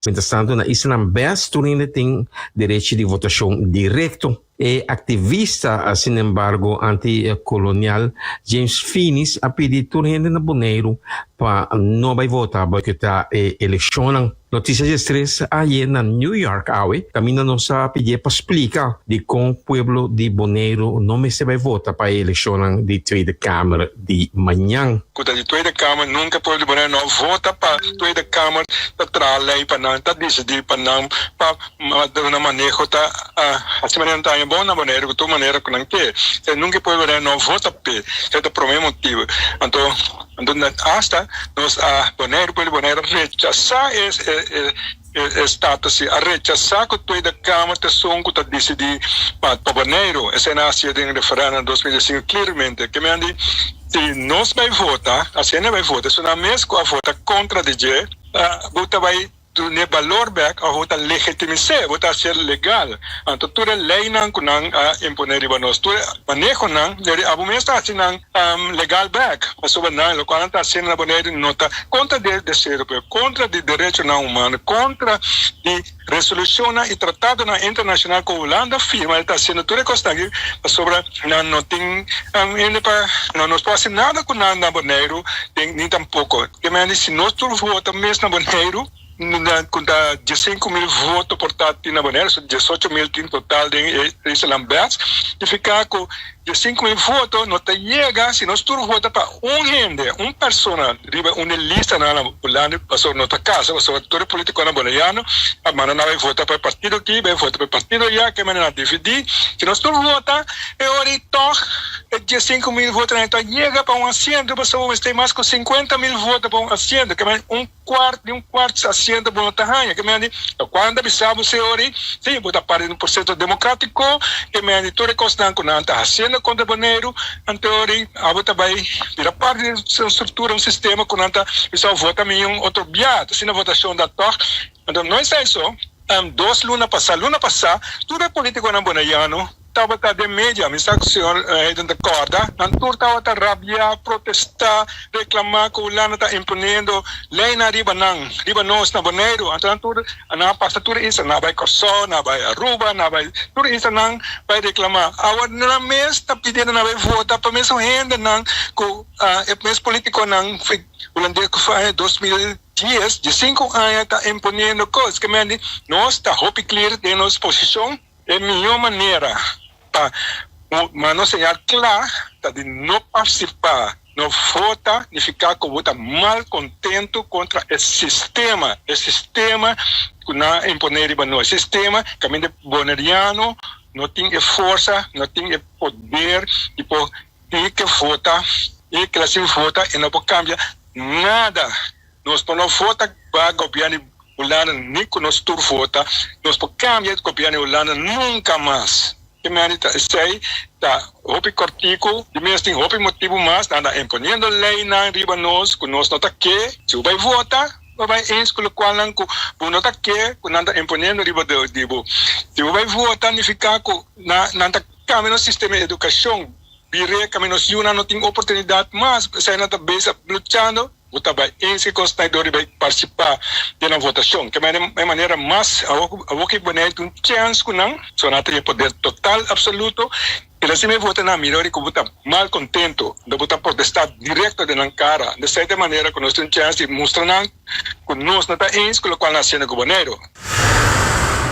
Mientrastantu na islanan bes tur hende tin derechi di votashon direkto. E aktivista sinembargo anti-kolonial James Finies a pidi tur hende na Boneiru pa no bai vota ku ta e elekshonnan. Notisia diestres a haye na New York awe kaminda nos a pidié pa splika dikon pueblo di Boneiru no mester bai vota pa e elekshonnan di Tweede Kamer di mañan. Ku ta di Tweede Kamer nunka pueblo di Boneiru no a vota pa Tweede Kamer ta traha lei pa nan, ta disidí pa nan pa duna maneho ta hasi manera nan ta haña bon na Boneiru ku tur manera ku nan ke. Esei nunka e pueblo di Boneiru no a vota p'e. Esei ta promé motibu. Anto. Anto hasta nos a Boneiru, pueblo di Boneiru a rechasá e e status si, a rechasá ku Tweede Kamer ta esun ku ta disidí pa pa Boneiru. Esei nan a hasié den referèndum 2005 klaramente. Ke men di si nos bai vota, asina bai vota, esun nan mes ku a vota kontra di dje, bo ta bai Dun'é balor bek òf bo ta legitimis'é, bo ta hasié legal. Anto tur e leinan ku nan a imponé riba nos, tur e manehonan, dor abo mes ta hasi nan legal bek, pasobra nan lokual nan ta hasiendo na Boneiru no ta kontra di e deseo europeo, kontra di derechonan humano, kontra di resolushonnan i tratadonan internashonal ku Hulanda firma. E ta hasiendo tur e kosnan aki pasobra nan no tin hende pa, no nos por hasi nada ku nan na Boneiru ni tampoko. Ke mende si nos tur vota mes na Boneiru, ku ta 15.000 voto por ta tin na Boneiru, so 18.000 tin total den e islanan bes, nifiká ku 15.000 voto no ta yega si nos tur vota pa un hende, un persona riba un di listanan na Hulanda, pasobra no ta kasa, pasobra tur e politikonan boneriano a manda nan bai vota pa e partido aki, bai vota pa e partido aya, ke mende nan dividí. Si nos tur vota e ora ei tòg E 15.000 votonan ta yega pa un asiento pasobra bo mester mas ku 50.000 voto pa un asiento, ke men un kuart di un kuart asiento bo no ta haña. Ke men di lokual nan ta bisa bo señor ei, si bo ta parti di un proseso demokratiko, ke men di tur e kosnan ku nan ta hasiendo kontra Boneiru, anto ora abo ta bai bira parti di un struktura, un sistema ku nan ta bisa bo vota mi un otro bia, asina votashon ta tòg. Anto no esei so, dos luna pasá, luna pasá tur e politikonan boneiano Tabata den media, mi sa ku señor Hayden ta kòrda, nan tur tabata rabia, protestá, reklamá ku Hulanda ta imponiendo leinan riba nan, riba nos na Boneiru. Anto nan tur nan a pasa tur isla, nan a bai Kòrsou, nan a bai Aruba, nan a bai tur islanan bai reklamá. Awor nan mes ta pidiendo nan bai vota pa mesun hendenan ku e mes politikonan hulandes ku aña 2010, 15 aña ta imponiendo kos. Ke men di nos ta hopi klir den nos posishon. E mihó manera pa manda un señal kla ta di no partisipá, no vota, nifiká ku bo ta malkontentu kontra e sistema, e sistema ku nan a imponé riba nos, e sistema kaminda e boneriano no tin e forsa, no tin e poder di por tin ke vota i kila sin vota e no por kambia nada. Nos por no vota pa gobièrnu di Hulanda ni ku nos tur vota, nos por kambia gobièrnu di Hulanda nunka mas. Ke mende ta esei ta hopi kòrtiku, di mes tin hopi motibu mas, nan ta imponiendo leinan riba nos ku nos no ta ke. Si bo bai vota, bo bai eens ku lokualnan ku bo no ta ke ku nan ta imponiendo riba di bo. Si bo bai vota nifiká ku nan ta kambia nos sistema di edukashon, bira kambia nos yunan no tin oportunidat mas, esei nan ta bezig luchando. Bo ta bai eens ki kos ta dor di bai partisipá den nan votashon. Ke manera e manera mas awor ki Boneiru tin un chèns ku nan, so nan ta tin e poder total apsoluto, i asina mi vota nan mira ora ku bo ta mal kontento, anto bo ta protestá direkto den nan kara. Di sierta manera ku nos tin un chèns di mustra nan ku nos no ta eens ku lokual nan hasiendo ku Boneiru.